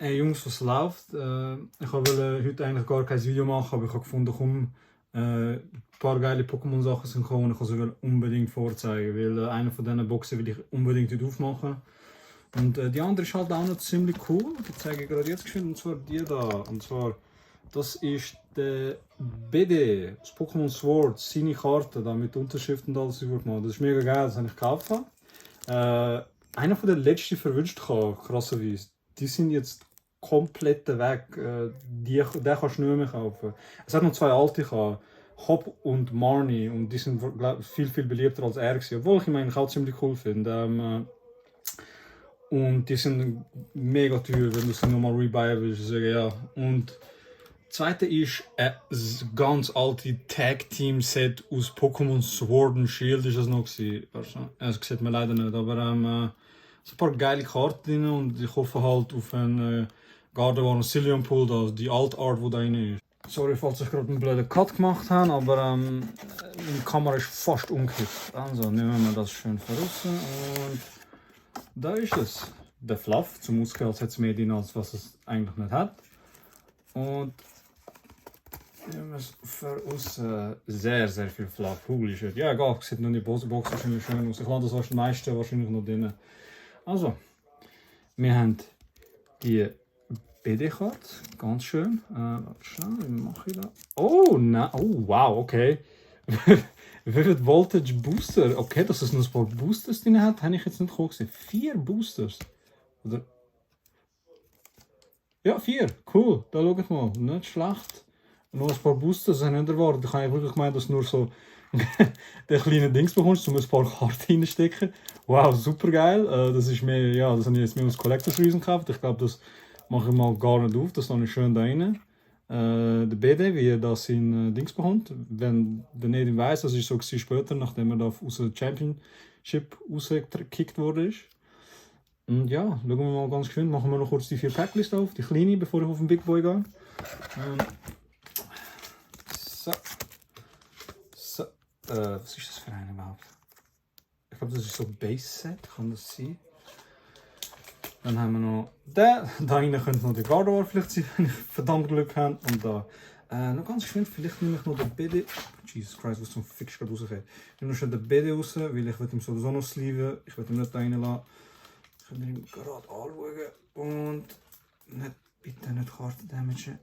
Hey Jungs, was läuft? Ich wollte heute eigentlich gar kein Video machen, aber ich habe gefunden, komm, ein paar geile Pokémon-Sachen sind gekommen und ich wollte sie unbedingt vorzeigen, weil eine von diesen Boxen will ich unbedingt heute aufmachen. Und die andere ist halt auch noch ziemlich cool, die zeige ich gerade jetzt geschwind, und zwar die da. Und zwar, das ist der BD, das Pokémon Sword, seine Karte, da mit Unterschrift und alles übergemacht. Das ist mega geil, das habe ich gekauft. Einer von den letzten verwünscht habe, krasserweise. Die sind jetzt komplett weg. Den kannst du nicht mehr kaufen. Es hat noch zwei alte gehabt, Hop und Marnie, und die sind glaub, viel beliebter als er gewesen, obwohl ich ihn eigentlich auch ziemlich cool finde. Und die sind mega teuer, wenn du sie nochmal rebuyen willst. Sagen, ja. Und das zweite ist ein ganz altes Tag-Team-Set aus Pokémon Sword and Shield ist das noch gewesen. Das sieht man leider nicht, aber so ein paar geile Karten drin und ich hoffe halt auf einen Gardevoir und Cillian Pool, da, die Alt Art, die da drin ist. Sorry, falls ich gerade einen blöden Cut gemacht habe, aber die Kamera ist fast umgekippt. Also nehmen wir das schön voraus und da ist es. Der Fluff, zum Ausgehen, als hätte es mehr drin, als was es eigentlich nicht hat. Und nehmen wir es voraus. Sehr viel Fluff. Holy shit. Ja, egal, sieht noch die Box wahrscheinlich schön aus. Ich lade das meiste wahrscheinlich noch drin. Also, wir haben die BD-Karte, ganz schön. Schnell, wie mache ich das? Oh, nein, oh wow, okay. Vivid Voltage Booster. Okay, dass es noch ein paar Boosters drin hat, habe ich jetzt nicht gesehen. 4 Boosters. Oder? Ja, 4. Cool, da schaut mal. Nicht schlecht. Noch ein paar Boosters sind nicht erwartet. Ich habe wirklich gemeint, dass du nur so den kleinen Dings bekommst, um ein paar Karten reinstecken. Wow, super geil. Das ist mir, ja, das habe ich jetzt mehr aus Collectors Reason gekauft. Ich glaube, das mache ich mal gar nicht auf. Das ist noch schön da rein. Der BD, wie er das in Dings bekommt. Wenn der nicht weiss, das ist so später, nachdem er da aus der Championship rausgekickt wurde. Und ja, schauen wir mal ganz schön. Machen wir noch kurz die 4 Packlist auf, die kleine, bevor ich auf den Big Boy gehe. So. Was ist das für eine überhaupt? Ich glaube, das ist so ein Base-Set, kann das sein? Dann haben wir noch den. Da rein könnte noch der Gardevoir vielleicht sein, wenn ich verdammt Glück habe. Und da noch ganz schön, vielleicht nehme ich noch den BD. Jesus Christ, was zum Fix gerade rausgeht. Ich nehme noch schon den BD raus, weil ich will ihm sowieso noch sleeven. Ich will ihn nicht da reinlassen. Ich will ihn gerade anschauen. Und nicht, bitte nicht Karten damagen.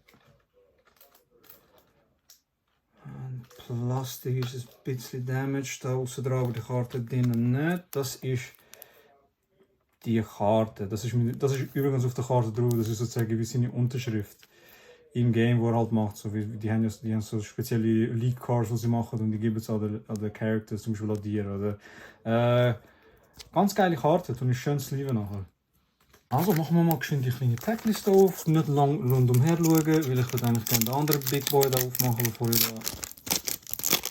Plastik ist ein bisschen damaged, da außen dran, aber die Karte drinnen nicht. Das ist die Karte. Das ist übrigens auf der Karte drauf, das ist sozusagen wie seine Unterschrift im Game, wo er halt macht. So wie, die haben so spezielle League Cards, die sie machen, und die geben es an den Characters, zum Beispiel an dir. Oder, ganz geile Karte, tun ich schön sleeven nachher. Also machen wir mal geschwind die kleine Packlist auf, nicht lang rundum her schauen, weil ich will eigentlich gerne den anderen Big Boy da aufmachen, bevor ich da...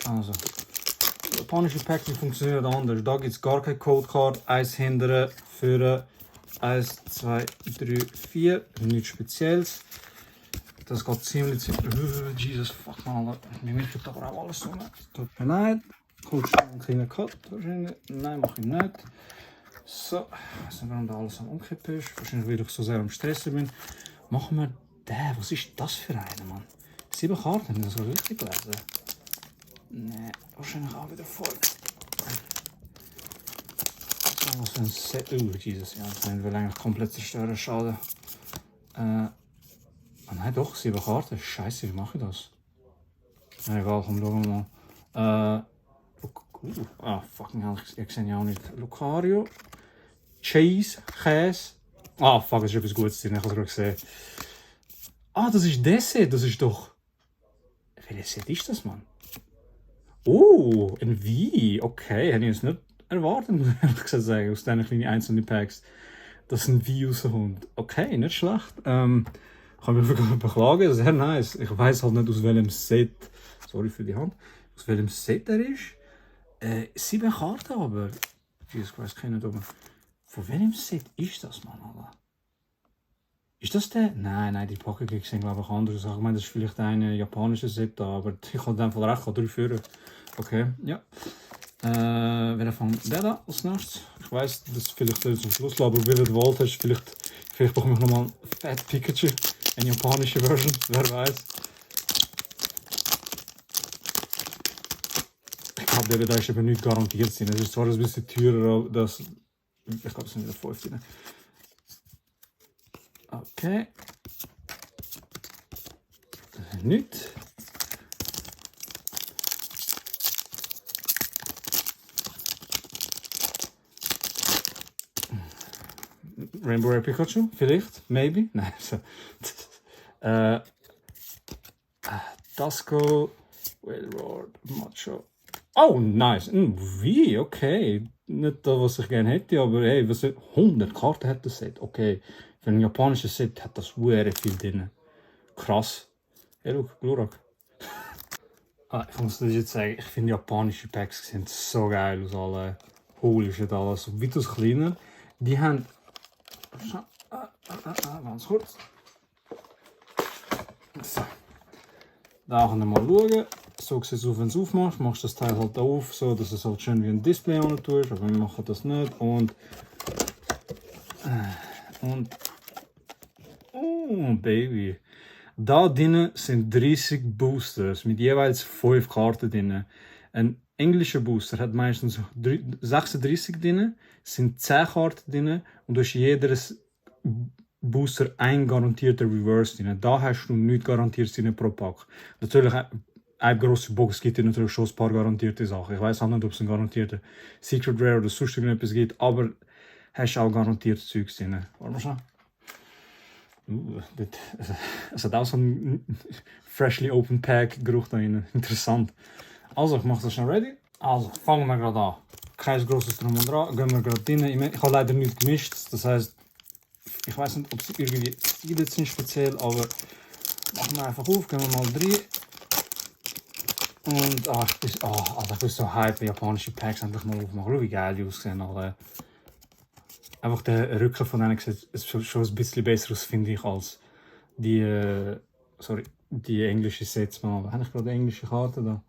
Also, die japanische Packlist funktioniert anders. Da gibt es gar keine Codecard, 1 hindern, führen, 1, 2, 3, 4, nichts Spezielles. Das geht ziemlich... Jesus, fuck man, mir wird aber auch alles so. Tut mir leid, kurz einen kleinen Cut wahrscheinlich. Nein, mache ich nicht. So, ich weiß nicht, warum da alles am Umkippen ist. Wahrscheinlich, weil ich so sehr am Stressen bin. Machen wir den. Was ist das für einer, Mann? 7 Karten, haben wir das richtig gelesen? Nein, wahrscheinlich auch wieder voll. So, was für ein Set. Jesus, ja, das will eigentlich komplett zerstören. Schade. Nein, doch, 7 Karten. Scheiße, wie mache ich das? Na egal, komm, schauen wir mal. Fucking hell, ich sehe ja auch nicht. Lucario. Cheese, Käse. Fuck, das ist etwas Gutes drin, ich habe es gerade gesehen. Das ist das Set, das ist doch... Welches Set ist das, Mann? Oh, ein V. Okay, hätte ich jetzt nicht erwartet, muss ich ehrlich gesagt sagen, aus diesen kleinen einzelnen Packs, dass ein V rauskommt. Okay, nicht schlecht. Kann mich wirklich beklagen, sehr nice. Ich weiß halt nicht, aus welchem Set... Sorry für die Hand. Aus welchem Set er ist. 7 Karten aber. Jesus Christ, keine Ahnung. Von welchem Set ist das, Mann, Alter? Ist das der? Nein, die Pokégeeks sind glaube ich anders. Ich meine, das ist vielleicht ein japanisches Set da, aber ich habe in dem Fall recht, 3 führen. Okay, ja. Wir fangen der da als nächstes. Ich weiß, das vielleicht zum Schluss, aber wie du wollt hast, vielleicht bekomme ich nochmal Fat Pikachu, eine japanische Version, wer weiß. Ich glaube, der ist eben nicht garantiert sein. Es ist zwar ein bisschen teurer, aber das, ich glaube, es sind wieder 5 drin. Okay. Nicht. Rainbow Rare Pikachu, vielleicht, maybe. Nein, so. Duskull, Wailord, Macho. Oh, nice. Wie? Okay. Nicht das, was ich gerne hätte, aber hey, 100 Karten hat das Set. Okay. Für ein japanisches Set hat das sehr viel drin. Krass. Hey, look, Glurak. Ich muss das jetzt sagen, ich finde japanische Packs sind so geil aus allen. Holy shit, alles. Weitaus kleiner. Die haben. Ganz kurz. So. Da können wir mal schauen. So sieht es aus, wenn du es aufmachst. Machst das Teil halt auf, so dass es halt schön wie ein Display tust. Aber wir machen das nicht. Und oh, Baby. Da drinnen sind 30 Boosters mit jeweils 5 Karten drin. Ein englischer Booster hat meistens 36 drin, sind 10 Karten drin und du hast jedes Booster ein garantierter Reverse drin. Da hast du nicht garantiert drin pro Pack. Natürlich, eine grosse Box gibt dir natürlich schon ein paar garantierte Sachen. Ich weiß auch nicht, ob es einen garantierten Secret Rare oder sonst irgendetwas gibt, aber hast auch garantiert Zeugs drin. Warte mal schon. Es hat auch so ein freshly open pack Geruch da drin. Interessant. Also, ich mache das schon ready. Also, fangen wir gerade an. Kein grosses Drum und Dran. Gehen wir gerade rein. Ich habe leider nicht gemischt. Das heisst, ich weiß nicht, ob es irgendwie Seiden sind speziell, aber machen wir einfach auf. Gehen wir mal rein. Und ich bin so hype, japanische Packs endlich mal aufmachen. Schau, wie geil die aussehen. Einfach der Rücken von denen sieht schon ein bisschen besser aus, finde ich, als die, die englische Sets. Man, habe ich gerade englische Karte da?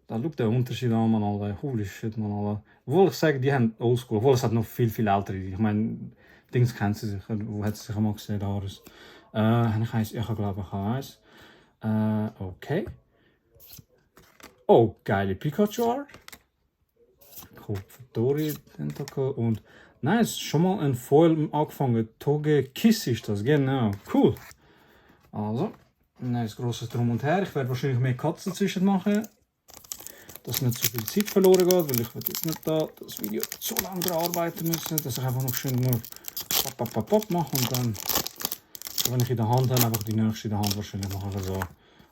Da schaut der Unterschied an, man, Alter. Holy shit, man, Alter. Obwohl ich sage, die haben Oldschool, obwohl es hat noch viel ältere. Ich meine, Dings kennt sie sicher, wo hat sie sicher mal gesehen, Horus. Ich glaube, ich habe eins. Okay. Oh, geile Pikachu Art. Cool, Dori, Tentacle und nice, schon mal ein Foil angefangen. Togekiss ist das, genau. Cool. Also, nice, grosses Drum und Her. Ich werde wahrscheinlich mehr Cuts dazwischen machen, dass nicht so viel Zeit verloren geht, weil ich jetzt nicht da das Video so lange bearbeiten müssen, dass ich einfach noch schön nur pop mache und dann, wenn ich in der Hand habe, einfach die nächste in der Hand wahrscheinlich machen. So,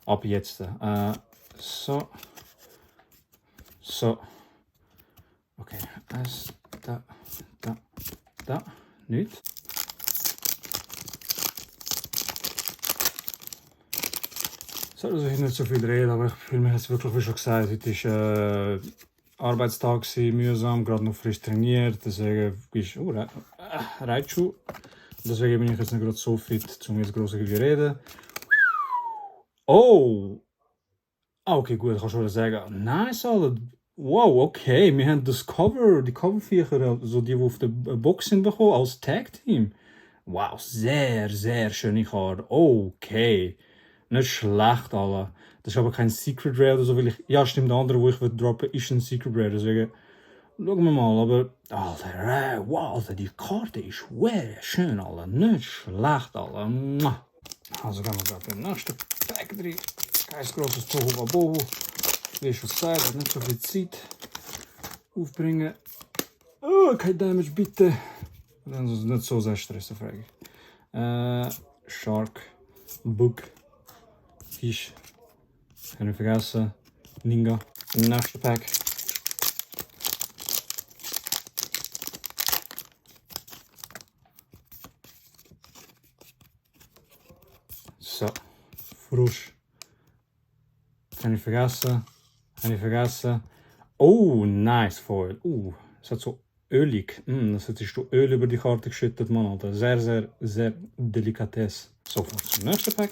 ab jetzt. So. Okay, eins, da, nicht. So, also ich nicht so viel reden, aber ich fühle mich jetzt wirklich, wie schon gesagt, heute war Arbeitstag, mühsam, gerade noch frisch trainiert, deswegen ist Raichu. Deswegen bin ich jetzt nicht gerade so fit, um jetzt groß zu reden. Oh! Okay, gut, ich kann schon sagen, nice, Alter. Wow, okay, wir haben das Cover, die Coverviecher, also die auf der Box sind bekommen, als Tag Team. Wow, sehr, sehr schöne Karte. Okay, nicht schlecht, Alter. Das ist aber kein Secret Rare oder so, weil ja stimmt, der andere, wo ich droppen ist ein Secret Rare, deswegen schauen wir mal, aber, Alter, wow, Alter, die Karte ist sehr schön, Alter, nicht schlecht, Alter. Also gehen wir gerade beim nächsten Pack drin. Kein grosses Tohuwabohu. Wie schon gesagt, nicht so viel Zeit aufbringen. Oh, kein Damage bitte. Dann ist es nicht so sehr stressen, frage ich. Shark, Bug, Fisch. Kann ich vergessen. Ninja. Nächste Pack. So, frisch. Kann ich vergessen. Oh, nice Foil. Es hat so ölig. Das hat sich so Öl über die Karte geschüttet, man. Alter. Sehr, sehr, sehr Delikatesse. Sofort zum nächsten Pack.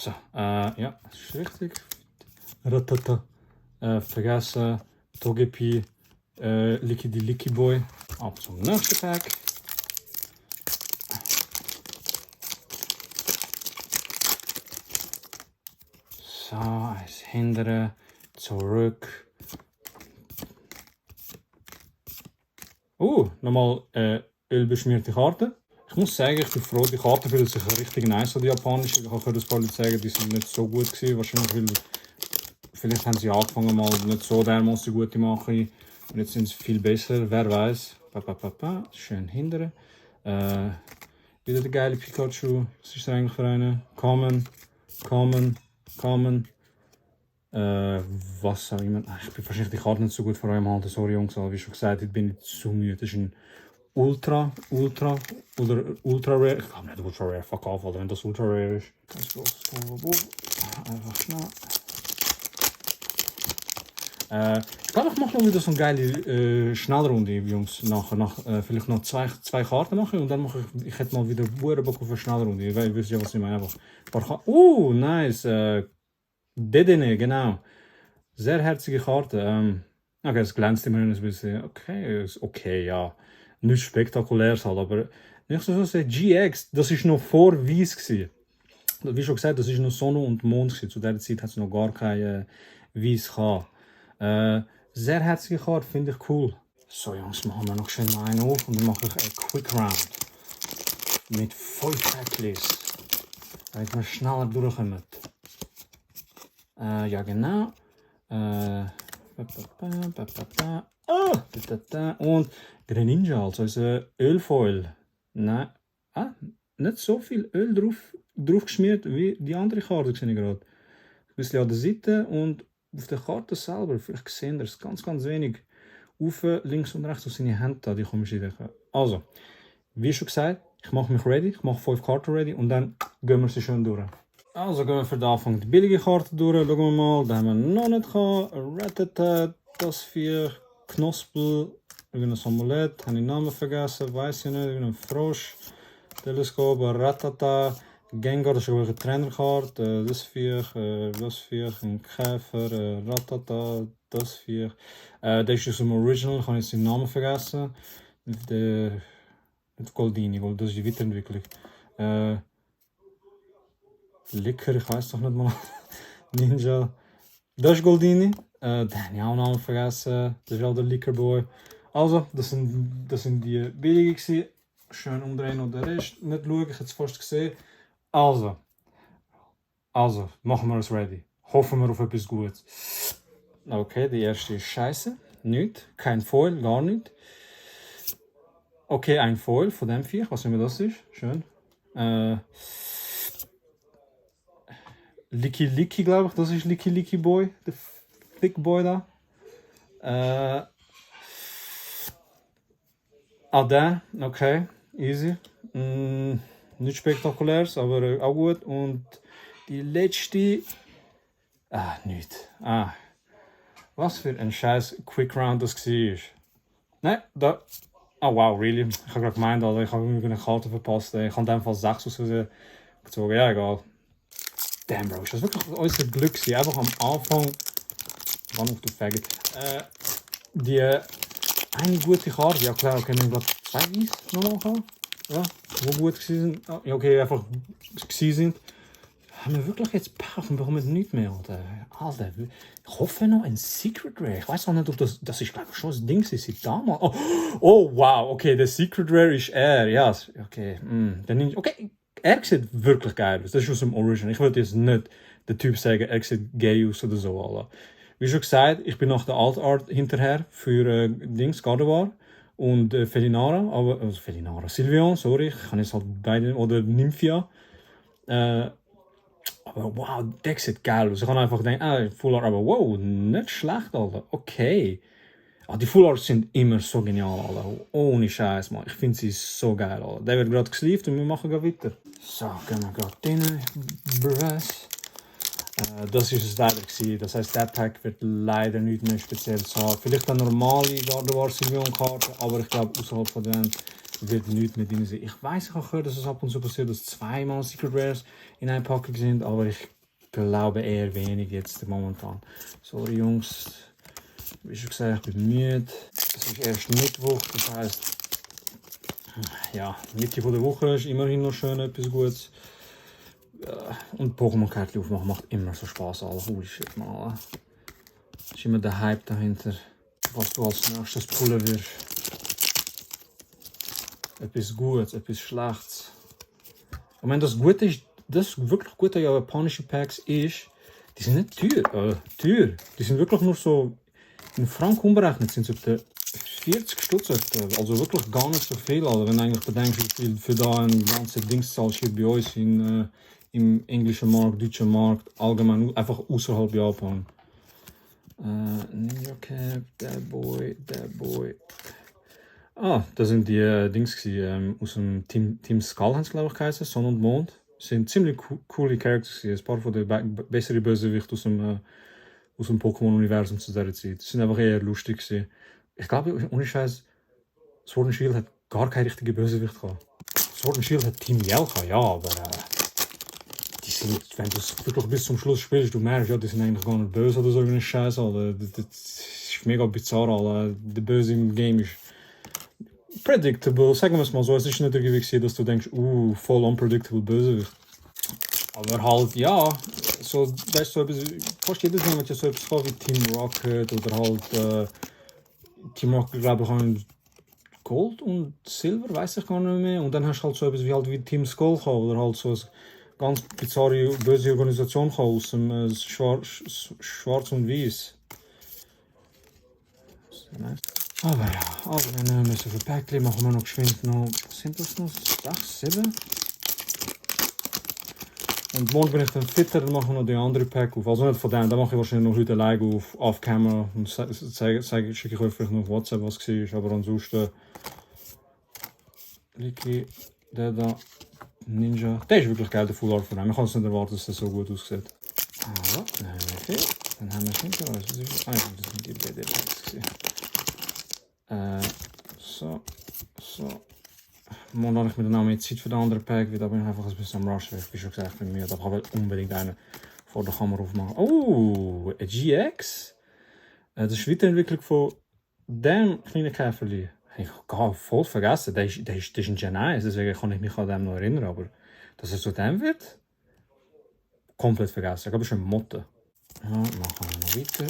So, ja, das ist richtig. Ratata. Vergessen. Togepi. Lickety Licky Boy. Ab zum nächsten Pack. So, eins hindern. Zurück. Nochmal ölbeschmierte Karte. Ich muss sagen, ich bin froh, die Karte fühlt sich richtig nice an, die japanische. Ich habe ein paar Leute sagen, die sind nicht so gut gewesen. Wahrscheinlich, weil vielleicht haben sie angefangen mal nicht so dermaßen gute machen. Und jetzt sind sie viel besser, wer weiß. Schön hindern. Wieder der geile Pikachu. Was ist das eigentlich für eine? Common. Was auch immer. Ich bin wahrscheinlich die Karte nicht so gut vor eurem Hand. Sorry Jungs, aber wie schon gesagt, ich bin nicht zu müde. Das ist ein Ultra Rare. Ich glaube nicht Ultra Rare, fuck off, Alter, wenn das Ultra Rare ist. Ganz groß. Einfach schnell. Ich glaube, ich mache noch wieder so eine geile Schnellrunde, Jungs. Vielleicht noch zwei Karten machen und dann mache ich hätte mal wieder Bock auf eine Schnellrunde. Ihr wisst ja, was ich meine. Einfach ein paar nice. Dedenne, genau. Sehr herzige Karte. Okay, es glänzt immer ein bisschen. Okay, ist okay, ja. Nichts Spektakuläres halt, aber nicht so sagen, GX, das war noch vor Weiss gewesen. Wie schon gesagt, das war noch Sonne und Mond gewesen. Zu dieser Zeit hat es noch gar kein Weiss gehabt. Sehr herzige Karte, finde ich cool. So Jungs, machen wir noch schön einen auf und dann mache ich einen Quick Round. Mit 5 Packlis. Damit wir schneller durchkommen. Ja genau. Und Greninja, also unser Ölfoil. Nein, nicht so viel Öl drauf geschmiert wie die andere Karte, sehe ich gerade. Ein bisschen an der Seite und auf der Karte selber, vielleicht sehen wir es ganz wenig. Auf links und rechts auf seine Hände da, die komische Sachen. Also, wie schon gesagt, ich mache mich ready, ich mache 5 Karten ready und dann gehen wir sie schön durch. Also gehen wir für den Anfang die billige Karte durch, schauen wir mal, da haben wir noch nicht gehabt. Rattata, das 4, Knospel, irgendein Amulett, habe ich den Namen vergessen, weiß ich nicht, irgendein Frosch, Teleskop, Rattata, Gengar, das ist eine Trainerkarte, das 4, ein Käfer, Rattata, das 4. Das ist aus dem Original, ich habe jetzt den Namen vergessen, mit Goldini, das ist die Weiterentwicklung. Licker, ich weiß doch nicht mal. Ninja. Das ist Goldini. Den habe ich auch Namen vergessen. Das ist auch der Licker Boy. Also, das sind die billige gewesen. Schön umdrehen und den Rest nicht schauen, ich habe es fast gesehen. Also, machen wir uns ready. Hoffen wir auf etwas Gutes. Okay, die erste ist scheiße. Nicht. Kein Foil, gar nicht. Okay, ein Foil von dem Viech, was immer das ist. Schön. Licky, glaube ich, das ist Licky Boy, der Thick Boy da. Der, okay, easy. Nicht spektakuläres, aber auch gut. Und die letzte. Nicht. Was für ein scheiß Quick Round das war. Nein, da. Oh wow, really? Ich habe gerade gemeint, Alter, ich habe irgendwie eine Karte verpasst. Ich habe in dem Fall 6 aus gezogen. Ja, egal. Damn, Bro, ist das wirklich unser Glück gewesen? Einfach am Anfang. Wann auf der Faggot. Die eine gute Karte. Ja klar, okay, wir haben 2 Weiss nochmal gehabt. Ja, die gut gewesen sind. Ja, okay, einfach gewesen sind. Haben wir wirklich jetzt Pech und bekommen nichts mehr, Alter. Ich hoffe noch ein Secret Rare. Ich weiß auch nicht, ob das ist, glaube ich, schon das Ding ist seit damals. Oh, wow, okay, der Secret Rare ist er. Ja, okay. Okay, er sieht wirklich geil aus. Das ist aus dem Original. Ich würde jetzt nicht der Typ sagen, er sieht gay aus oder so, Alter. Wie schon gesagt, ich bin nach der Alt Art hinterher für Gardevoir und Felinara, Sylveon, sorry, ich kann jetzt halt beide, oder Nymphia. Aber wow, der sieht geil aus. Ich kann einfach denken, Full Art, aber wow, nicht schlecht, Alter. Okay. Die Full Arts sind immer so genial, Alter. Ohne Scheiß, man. Ich finde sie so geil, Alter. Der wird gerade gesleeved und wir machen weiter. So, gehen wir gerade rein. Brass. Das ist es leider gewesen. Das heisst, der Pack wird leider nichts mehr Spezielles haben. Vielleicht eine normale Gardevoir Sylveon Karte, aber ich glaube, außerhalb von denen wird nichts mit ihnen sein. Ich weiß, ich habe gehört, dass es ab und zu passiert, dass zweimal Secret Rares in einer Packung sind, aber ich glaube eher wenig jetzt momentan. Sorry Jungs, wie schon gesagt, ich bin müde. Es ist erst Mittwoch, das heisst, ja, Mitte der Woche ist immerhin noch schön etwas Gutes. Und Pokémon-Kärtchen aufmachen macht immer so Spaß, Alter. Holy shit, man, Alter. Es ist immer der Hype dahinter, was du als nächstes pullen wirst. Etwas Gutes, etwas Schlechtes. Ich meine, das Gute ist, das wirklich Gute an japanischen Packs ist, die sind nicht teuer. Die sind wirklich nur so in Franken umberechnet, sind es etwa 40 Stutz. Also wirklich gar nicht so viel. Also wenn du eigentlich bedenkst, wie viel für da ein ganzes Ding zahlst hier bei uns im englischen Markt, deutschen Markt, allgemein einfach außerhalb Japan. Ninja Cap, that boy. Ah, das sind die Dings aus dem Team Skull, haben sie glaube ich geheißen, Sonne und Mond. Sind ziemlich coole Characters, ein paar von den besseren Bösewichten aus dem Pokémon-Universum zu dieser Zeit. Die sind einfach eher lustig gewesen. Ich glaube, ohne Scheiß, Sword and Shield hat gar keine richtige Bösewicht gehabt. Sword and Shield hat Team Yell gehabt, ja, aber die sind, wenn du es wirklich bis zum Schluss spielst, du merkst, ja, die sind eigentlich gar nicht böse oder so wie eine Scheiße. Das ist mega bizarr, Alter. Der Böse im Game ist predictable, sagen wir es mal so. Es ist nicht irgendwie, dass du denkst, voll unpredictable Bösewicht. Aber halt, ja, so, weißt du, fast jedes Mal hat ja so etwas wie Team Rocket oder halt, Team Rocket, glaube ich, haben Gold und Silber, weiß ich gar nicht mehr. Und dann hast du halt so etwas wie Team Skull gehabt, oder halt so eine ganz bizarre, böse Organisation gehabt, aus dem Schwarz und Weiß. Nice. Aber ja, wir müssen für Päckchen machen wir noch geschwind noch, sind das noch 6, 7? Und morgen bin ich dann fitter, dann machen wir noch die andere Pack auf. Also nicht von denen, dann mache ich wahrscheinlich noch heute alleine auf Off-Camera. Und schicke ich euch vielleicht noch auf WhatsApp, was war. Aber ansonsten... Licky, der da, Ninja. Der ist wirklich geil, der Full Art von ihm. Ich kann es nicht erwarten, dass der so gut aussieht. Also, dann haben wir viel. Dann haben wir hinter uns. Das sind die BD-Packs. So. Morgen habe ich mir dann auch mehr Zeit für den anderen Pack, weil da bin ich einfach ein bisschen am Rushen. Ich bin schon gesagt, ich bin müde, aber ich will unbedingt einen vor der Kamera aufmachen. Oh, ein GX. Das ist die Weiterentwicklung von dem kleinen Käferli. Ich habe voll vergessen, der ist ein Gen 1, deswegen kann ich mich an dem noch erinnern, aber dass er zu dem wird, komplett vergessen. Ich glaube, das ist eine Motte. Ja, machen wir noch weiter.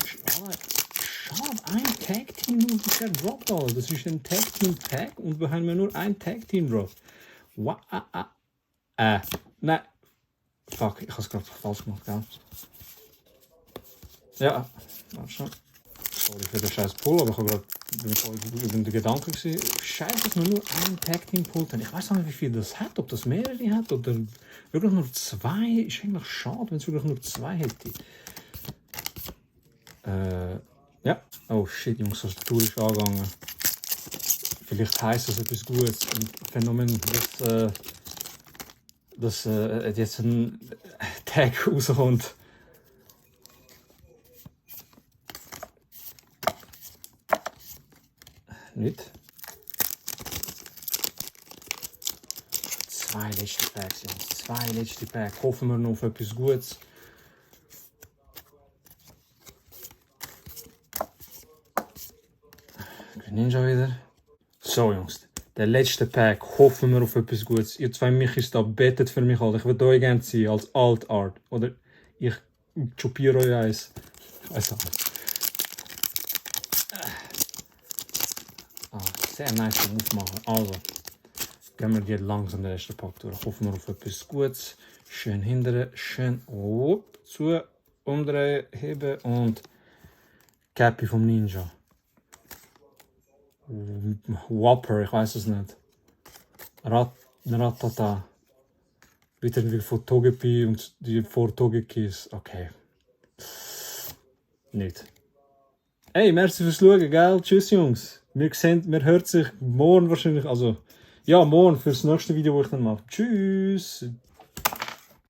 Schade, ein Tag Team und ist Drop da. Das ist ein Tag Team Pack und wir haben nur ein Tag Team Drop. Nein. Fuck, ich habe es gerade falsch gemacht, gell? Ja, warte schon. Sorry für den scheiß Pull, aber ich habe gerade über den Gedanken gesehen. Scheiße, dass wir nur einen Tag Team Pull haben. Ich weiß nicht, wie viel das hat, ob das mehrere hat oder wirklich nur 2. Ist eigentlich schade, wenn es wirklich nur 2 hätte. Ja. Oh shit, Jungs, das Tour ist angegangen. Vielleicht heisst das etwas Gutes. Ein Phänomen, dass jetzt ein Tag rauskommt. Nicht. 2 letzte Packs, Jungs. 2 letzte Packs. Hoffen wir noch auf etwas Gutes. Ninja wieder. So, Jungs. Der letzte Pack. Hoffen wir auf etwas Gutes. Ihr zwei Michis da, betet für mich, Alter. Ich würde euch gerne sehen als Alt Art. Oder ich chopiere euch eins. Ich weiß auch nicht. Sehr nice zum Aufmachen. Also, gehen wir hier langsam den ersten Pack durch. Hoffen wir auf etwas Gutes. Schön hindern, schön zu, umdrehen, heben und Cappy vom Ninja. Whopper, ich weiß es nicht. Ratata. Weiterentwicklung von Togepi und die vor Togekis. Okay. Nicht. Hey, merci fürs Schauen, gell? Tschüss, Jungs. Wir hören sich morgen wahrscheinlich, also, ja, morgen fürs nächste Video, das ich dann mache. Tschüss!